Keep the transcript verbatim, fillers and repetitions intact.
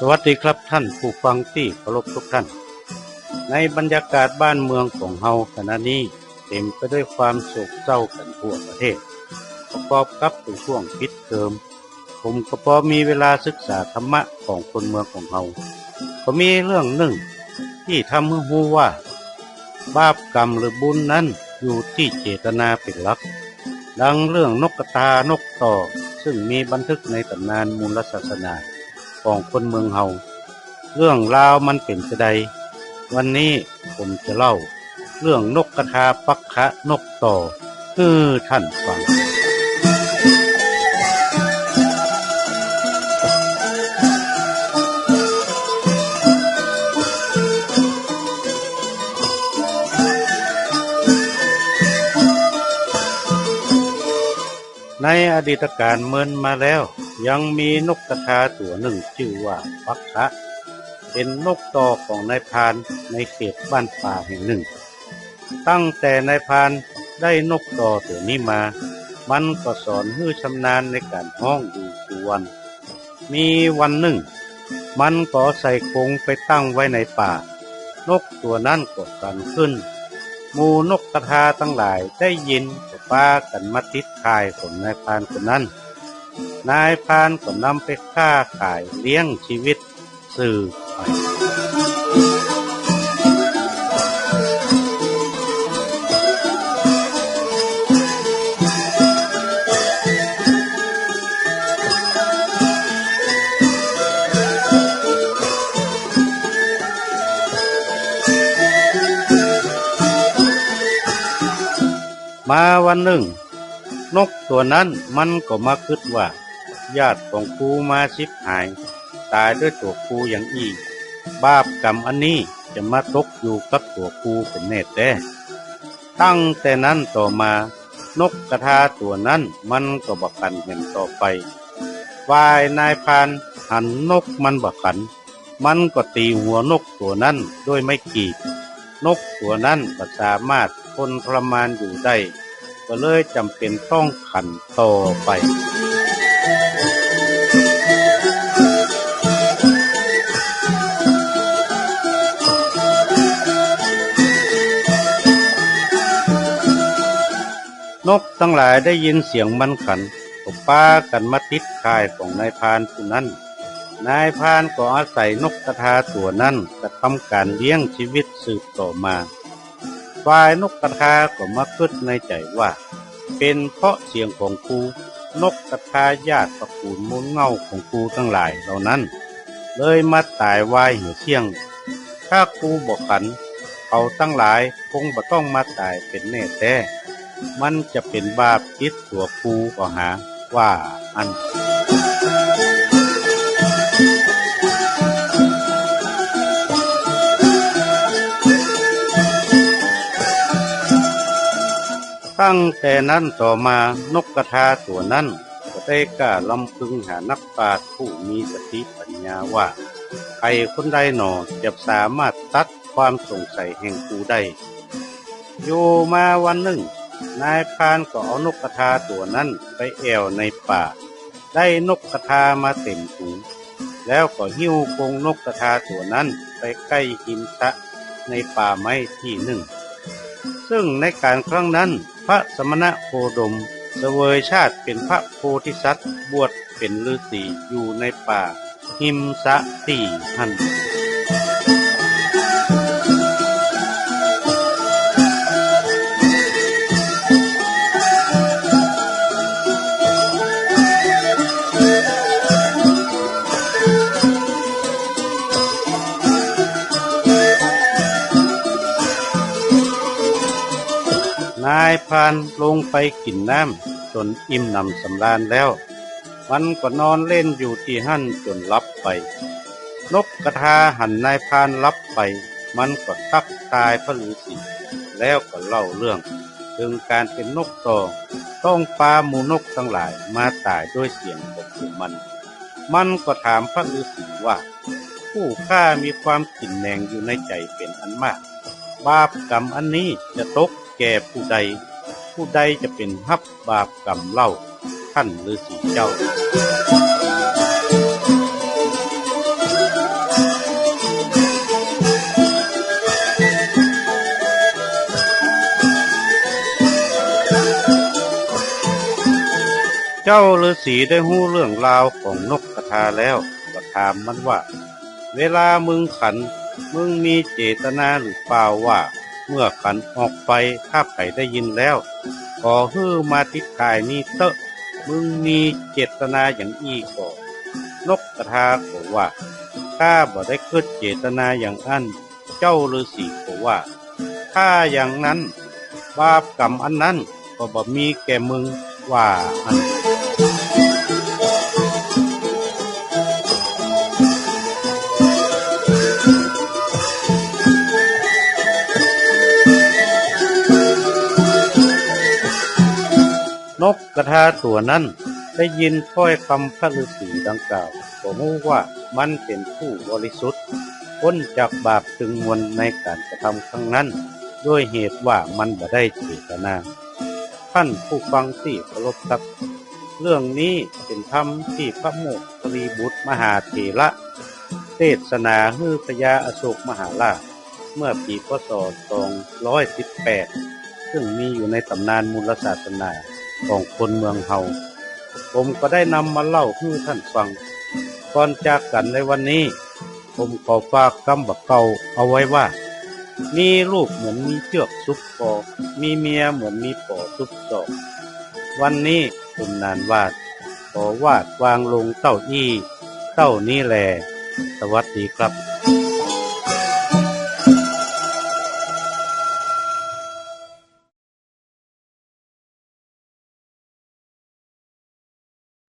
สวัสดีครับท่านผู้ฟังตี้เคารพทุกท่าน ในบรรยากาศบ้านเมืองของเฮาขณะนี้เต็มไปด้วยความโศกเศร้ากันทั่วประเทศ ประกอบกับเป๋นช่วงปิดเทอม ผมก็ปอมีเวลาศึกษาธรรมะของคนเมืองของเฮา ก็มีเรื่องนึ่งตี้ทำหื้อฮู้ว่า บาปกรรมหรือบุญนั้นอยู่ตี้เจตนาเป๋นหลัก ดังเรื่องนกกระทานกต่อ ซึ่งมีบันทึกในต๋ำนานมูลศาสนาของคนเมืองเฮา เรื่องราวมันเป๋นจาใด วันนี้ผมจะเล่าเรื่องนกกระทาปักขะนกต่อหื้อท่านฟัง ในอดีตกาลเมินมาแล้ว ยังมีนกกระทาตั๋วนึ่งจื้อว่าปักขะ เป๋นนกต่อของนายพรานในเขตบ้านป่าแห่งนึ่ง ตั้งแต่นายพรานได้นกต่อตั๋วนี้มา มันก็สอนหื้อชำนาญในก๋านฮ้องอยู่กู้วัน มีวันนึ่ง มันก็เอาใส่กรงไปตั้งไว้ในป่า นกตั๋วนั้นก็สั่นขึ้น หมู่นกกระทาตังหลายได้ยินก็ปากั๋นมาติดข่ายของนายพรานคนนั้น นายพรานก็นำไปค้าขายเลี้ยงชีวิต สืบไป มาวันนึ่ง นกตั๋วนั้นมันก็มากึ๊ดว่า ญาติของกูมาฉิบหาย ต๋ายด้วยตั๋วกูอย่างอี้ บาปกรรมอันนี้จะมาตกอยู่กับตั๋วกูเป๋นแน่แต๊ ตั้งแต่นั้นต่อมา นกกระทาตั๋วนั้นมันก็บ่ขันแหมต่อไป ฝ่ายนายพรานหันนกมันบ่ขัน มันก็ตี๋หัวนกตั๋วนั้นด้วยไม้กีบ นกตั๋วนั้นบ่สามารถทนทรมานอยู่ได้ ก็เลยจ๋ำเป๋นต้องขันต่อไป นกตังหลายได้ยินเสียงมันขัน ก็ปากั๋นมาติดข่ายของนายพรานผู้นั้น นายพรานก็อาศัยนกกระทาตั๋วนั้นกระทำก๋านเลี้ยงชีวิตสืบต่อมา ฝ่ายนกกระทาก็มากึ๊ดในใจ๋ว่า เป๋นเพราะเสียงของกู นกกระทาญาติตระกู๋นมูลเหง้าของกูตังหลายเหล่านั้น เลยมาต๋ายวายเหียเสี้ยง ถ้ากูบ่ขัน เขาตังหลายคงบ่ต้องมาต๋ายเป๋นแน่แต๊ มันจะเป๋นบาปติดตั๋วกูก็หา ว่าอั้น ตั้งแต่นั้นต่อมา นกกระทาตั๋วนั้นก็ได้ก้าลำพึงหานักปราชญ์ผู้มีสติปัญญาว่า ใผคนใดหนอจะสามารถตัดความสงสัยแห่งกูได้ อยู่มาวันนึ่ง นายพรานก็เอานกกระทาตั๋วนั้นไปแอ่วในป่า ได้นกกระทามาเต๋มฝูง แล้วก็หิ้วกรงนกกระทาตั๋วนั้นไปใก้ฮิมสระในป่าไม้ตี้นึ่ง ซึ่งในก๋านครั้งนั้น พระสมณะโคดมเสวยชาติเป๋นพระโพธิสัตว์ บวชเป๋นฤๅษีอยู่ในป่า ฮิมสระตี้หั้น นายพรานลงไปกิ๋นน้ำจ๋นอิ่มหนำสำราญแล้ว มันก็นอนเล่นอยู่ตี้หั้นจ๋นหลับไป นกกระทาหันนายพรานหลับไป มันก็ทักทายพระฤๅษี แล้วก็เล่าเรื่องเถิงก๋านเป๋นนกต่อ ต้องปาหมู่นกตังหลายมาต๋ายด้วยเสียงของหมู่มัน มันก็ถามพระฤๅษีว่า ผู้ข้ามีความขินแหนงอยู่ในใจ๋เป๋นอันมาก บาปกรรมอันนี้จะตกแก่ผู้ใด ผู้ใดจะเป๋นฮับบาปกรรมเล่า ท่านฤๅษีเจ้า เจ้าฤๅษีได้ฮู้เรื่องราวของนกกระทาแล้ว ก็ถามมันว่า เวลามึงขัน มึงมีเจตนาหรือเปล่าว่า เมื่อขันออกไป ถ้าใผได้ยินแล้ว ขอหื้อมาติดข่ายนี้เต๊อะ มึงมีเจตนาอย่างอี้ก่อ นกกระทาก็ว่า ข้าบ่ได้กึ๊ดเจตนาอย่างอั้น เจ้าฤๅษีก็ว่า ถ้าอย่างนั้น บาปกรรมอันนั้นก็บ่มีแก่มึง ว่าอั้น นกกระทาตั๋วนั้นได้ยินถ้อยกำพระฤๅษีดังกล่าว ก็ฮู้ว่ามันเป๋นผู้บริสุทธิ์ ป๊นจากบาปตึงมวลในก๋านกระทำครั้งนั้น ด้วยเหตุว่ามันบ่ได้เจตนา ท่านผู้ฟังตี้เคารพครับ เรื่องนี้เป๋นธรรมตี้พระโมคคัลลีบุตรมหาเถระ เตสนาหื้อพญาอโศกมหาราช เมื่อปี๋ พ.ศ. สองร้อยสิบแปด ซึ่งมีอยู่ในต๋ำนานมูลศาสนาของคนเมืองเฮา ผมก็ได้นำมาเล่าหื้อท่านฟัง ก่อนจากกั๋นในวันนี้ ผมขอฝากกำบ่าเก่าเอาไว้ว่า มีลูกเหมือนมีเจื้อกสุบคอ มีเมียเหมือนมีป๋อสุบศอก วันนี้ผมหนานหวาด ขอวาดวางลงเต้าอี้ เต้านี้แล สวัสดีครับ